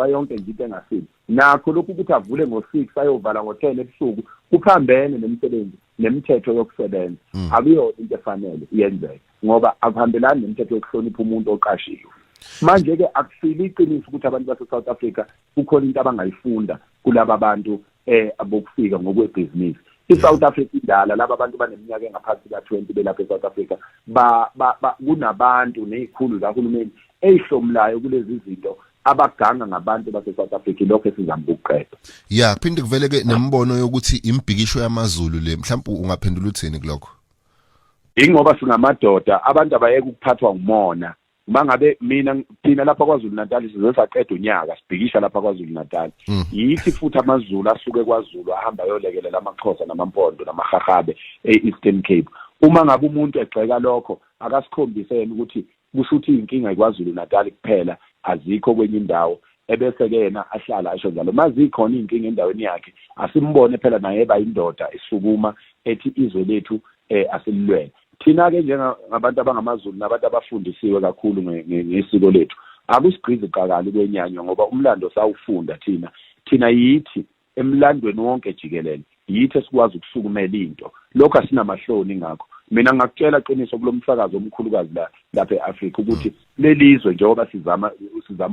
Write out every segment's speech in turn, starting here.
Yonke nje into engasile nakho lokhu ukuthi avule ngo-6 ayovala ngo-10 ebusuku kuphambene nemisebenzi nemithetho yokusebenza. Akuyona into efanele iyenzeke ngoba akuhambelani nemithetho yokuhlonipha umuntu oqashiwe. Manje-ke akusile iqiniso ukuthi abantu base-South Africa kukhona into abangayifunda kulaba bantu abokufika ngokwebhizinisi. I-South Africa indala, laba bantu baneminyaka engaphansi ka-20 belapha e-South Africa. Ba kunabantu nezikhulu zahulumeni ezihlomulayo kulezi zinto, abaganga ngabantu base-South Africa. Lokho esizama ukuqeda. Ya, kuphinde kuvele ke nembono yokuthi imbhikisho yamaZulu le. Mhlawumbe ungaphendula uthini kulokho? Ingoba singamadoda, abantu abayeke ukuphathwa umona. Mangabe mina, thina lapha kwaZulu Natal size saqeda unyaka sibhikisha lapha kwaZulu Natal. Yithi futhi amaZulu asuke kwaZulu ahamba ayolekelela amaXhosa namaMpondo namaHahabe e-Eastern Cape. Uma ngabe umuntu egxeka lokho, akasikhombise yena ukuthi kusho ukuthi inkinga ikwaZulu Natal kuphela, azikho kwenye indawo, ebese-ke yena ahlala asho njalo. Mazikhona iy'nkinga endaweni yakhe, asimbone phela naye eba indoda esukuma ethi izwe lethu asililwele. Thina-ke njengabantu abangamaZulu nabantu abafundisiwe kakhulu ngesiko lethu, akusigqizi qakala ukwenyanywa ngoba umlando sawufunda thina. Thina yithi emlandweni wonke jikelele yithi esikwazi ukusukumela into. Lokho asinamahloni ngakho. Mina ngingakutshela qiniso kulo msakazo omkhulukazi la lapha e-Afrika ukuthi lelizwe, njengoba sizama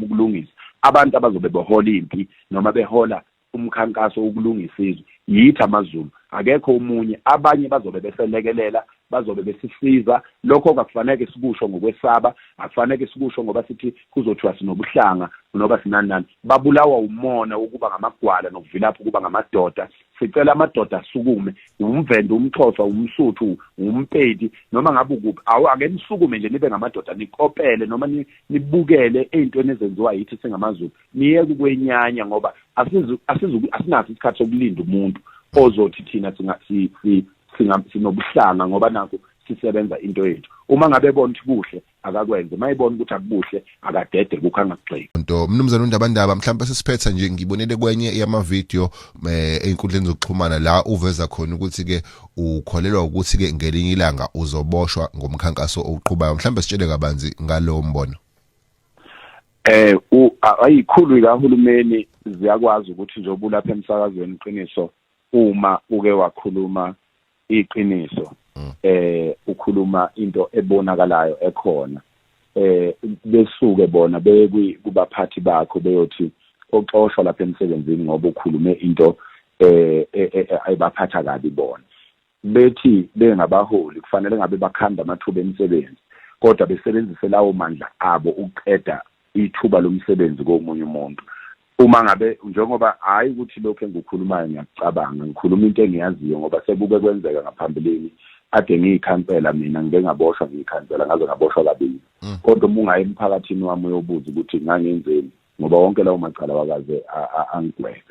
ukulungisa, abantu abazobe behola impi noma behola umkhankaso wokulungisa izwe yithi amaZulu, akekho omunye. Abanye bazobe beselekelela, bazobe besisiza. Lokho akufanele sikusho ngokwesaba, akufanele sikusho ngoba sithi kuzothiwa sinobuhlanga noba sinani nani. Babulawa umona wokuba ngamagwala nokuvilapha ukuba ngamadoda. Sicela amadoda asukume, umVenda, umXhosa, umSuthu, umpedi, noma ngabe ukuphi, awu ake nisukume nje nibe ngamadoda, nikopele noma nibukele ey'ntweni ezenziwa yithi singamaZulu, niyeke ukwenyanya ngoba asinaso isikhathi sokulinda umuntu ozothi thina sinobuhlanga ngoba nakho sisebenza into yethu. Uma ngabe ebona ukuthi kuhle, akakwenze. Uma ebona ukuthi akubuhle, akadede kukho, angakugxeki. Nto mnumzane uNdabandaba, mhlawumbe sesiphetha nje, ngibonele kwenye yamavidiyo einkundleni zokuxhumana la uveza khona ukuthi ke ukholelwa ukuthi ke ngelinye ilanga uzoboshwa ngomkhankaso owuqhubayo. Mhlawumbe sitshele kabanzi ngalowo mbono. Ayikhulu kahulumeni ziyakwazi ukuthi nje ubulapha emsakazweni iqiniso, uma uke wakhuluma iqiniso, ukhuluma into ebonakalayo ekhona, besuke bona beye kubaphathi bakho beyothi oxoshwa lapha emsebenzini ngoba ukhulume into ayibaphatha kabi bona. Bethi bengabaholi kufanele ngabe bakhanda amathuba emisebenzi, kodwa besebenzise lawo mandla abo ukuqeda ithuba lomsebenzi komunye umuntu. Uma ngabe njengoba, hayi ukuthi lokho engikukhulumayo ngiyakucabanga, ngikhuluma into engiyaziyo ngoba sekuke kwenzeka ngaphambilini. Ade ngiyikhansela mina, ngike ngaboshwa ngiyikhansela, ngaze ngaboshwa kabili. Kodwa uma ungaye emphakathini wami uyobuza ukuthi ngangenzeni, ngoba wonke lawo macala wakaze angigwebe,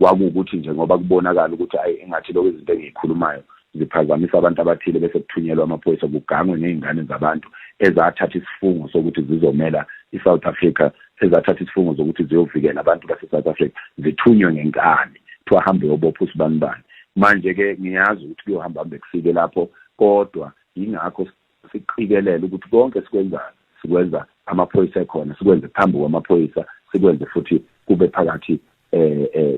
kwakuwukuthi nje ngoba kubonakala ukuthi ayi, engathi lokho izinto engiyikhulumayo ziphazamisa abantu abathile, bese kuthunyelwa amaphoyisa, kugangwe ney'ngane zabantu ezathatha isifungo sokuthi zizomela i-South Africa, ezathatha isifungo zokuthi ziyovikela abantu base-South Africa, zithunywe ngenkani, kuthiwa hambe uyobopha usibanibani. Manje-ke ngiyazi ukuthi kuyohamba hambe kufike lapho, kodwa yingakho siqikelela ukuthi konke sikwenzayo sikwenza amaphoyisa ekhona, sikwenze phambi kwamaphoyisa, sikwenze futhi kube phakathi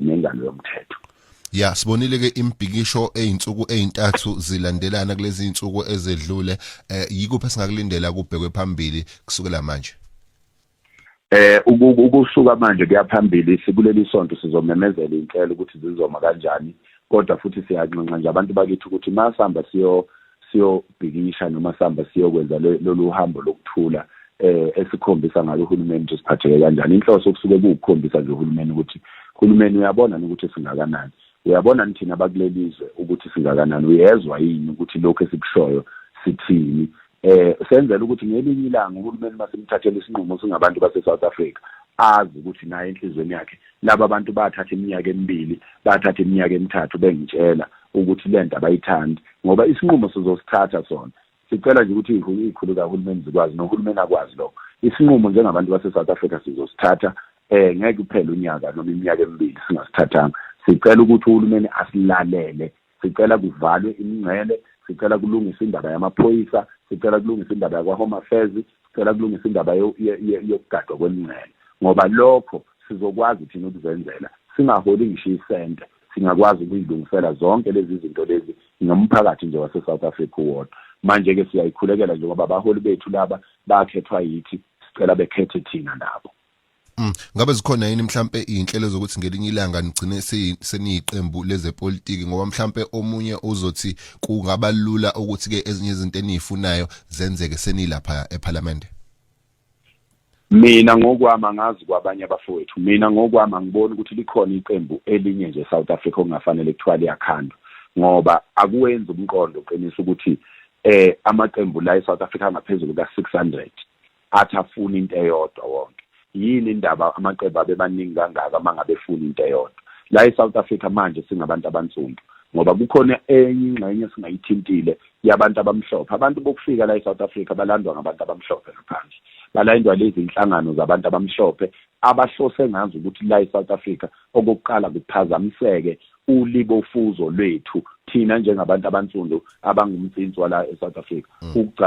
nengalo yomthetho. Ya, sibonile ke imbhikisho eyinsuku ezintathu zilandelana kulezi insuku ezedlule. Yikuphi esingakulindela kubhekwe phambili kusukela manje? Ukusuka manje kuya phambili, sikuleli sonto sizomemezela inhlelo ukuthi zizoma kanjani, kodwa futhi siyanxenxa nje abantu bakithi ukuthi masihamba siyobhikisha noma sihamba siyokwenza lolu hambo lokuthula esikhombisa ngalo uhulumeni ukuthi siphatheke kanjani, inhloso kusuke kuwukukhombisa nje uhulumeni ukuthi uhulumeni uyabona ukuthi singakanani, uyabona thina abakuleli zwe ukuthi singakanani, uyezwa yini ukuthi lokhu esikushoyo sithini. Senzela ukuthi ngelinye ilanga uhulumeni masimthathela isinqumo singabantu base-South Africa, azi ukuthi naye enhliziyweni yakhe laba bantu bathatha iminyaka emibili, bathatha iminyaka emithathu bengitshela ukuthi le nto abayithandi, ngoba isinqumo sizosithatha sona. Sicela nje ukuthi iy'khulu kahulumeni zikwazi nohulumeni akwazi lokho, isinqumo njengabantu base-South Africa sizosithatha. Ngeke kuphele unyaka noma iminyaka emibili singasithathanga. Sicela ukuthi uhulumeni asilalele. Sicela kuvalwe imingcele, sicela kulungiswe indaba yamaphoyisa, sicela kulungiswe indaba yakwa-Home Affairs, sicela kulungiswe indaba yokugadwa kwemingcele, ngoba lokho Sizokwazi thina ukuzenzela singaholi ngisho isente, singakwazi ukuyilungisela zonke lezi zinto lezi nomphakathi nje wase-South Africa uwodwa. Manje-ke siyayikhulekela, njengoba abaholi bethu laba bakhethwa yithi, sicela bekhethe thina nabo. Ngabe zikhona yini mhlambe izinhlelo zokuthi ngelinye ilanga nigcine seniyiqembu lezepolitiki, ngoba mhlambe omunye uzothi kungaba lula ukuthi ke ezinye izinto enizifunayo zenzeke senilapha eParliament? Mina ngokwami angazi kwabanye abafowethu. Mina ngokwami angiboni ukuthi likhona iqembu elinye nje South Africa okungafanele kuthiwa liyakhandwa, ngoba akuwenzi umqondo uqinisa ukuthi amaqembu la eSouth Africa angaphezulu ka-600 athi afuna into eyodwa wonke. Yini indaba amaqembu abe maningi kangaka mangabe efuna into eyodwa la eSouth Africa? Manje singabantu abansundu, ngoba kukhona enye ingxenye esingayithintile yabantu abamhlophe. Abantu bokufika la eSouth Africa balandwa ngabantu abamhlophe ngaphandle, balandwa lezi inhlangano zabantu abamhlophe abahlose ngazo ukuthi la eSouth Africa okokuqala kuphazamiseke ulibofuzo lwethu thina njengabantu abansundu abangumtsinsi wala eSouth Africa,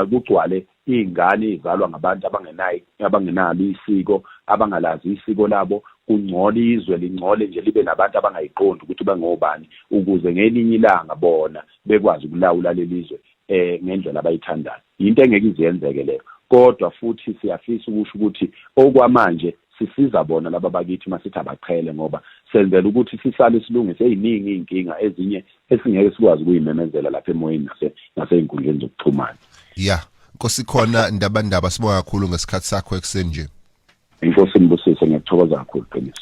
kugcwale iy'ngane ey'zalwa ngabantu abangenayo, abangenalo isiko, abangalazi isiko labo, kungcole izwe, lingcole nje, libe nabantu abangayiqondi ukuthi bangobani, ukuze ngelinye ilanga bona bekwazi ukulawula lelizwe ngendlela abayithandayo. Into engeke iziyenzeke leyo, kodwa futhi siyafisa ukusho ukuthi okwamanje sisiza bona laba bakithi masithi abaqhele, ngoba senzela ukuthi sisale silungise eziningi izinkinga ezinye esingeke sikwazi ukuyimemezela lapha emoyeni nasey'nkundleni zokuxhumana. Ya, Nkosikhona Ndabandaba, sibonga kakhulu ngesikhathi sakho ekuseni nje. Inkosi nibusise, ngiyakuthokoza kakhulu, qiniso.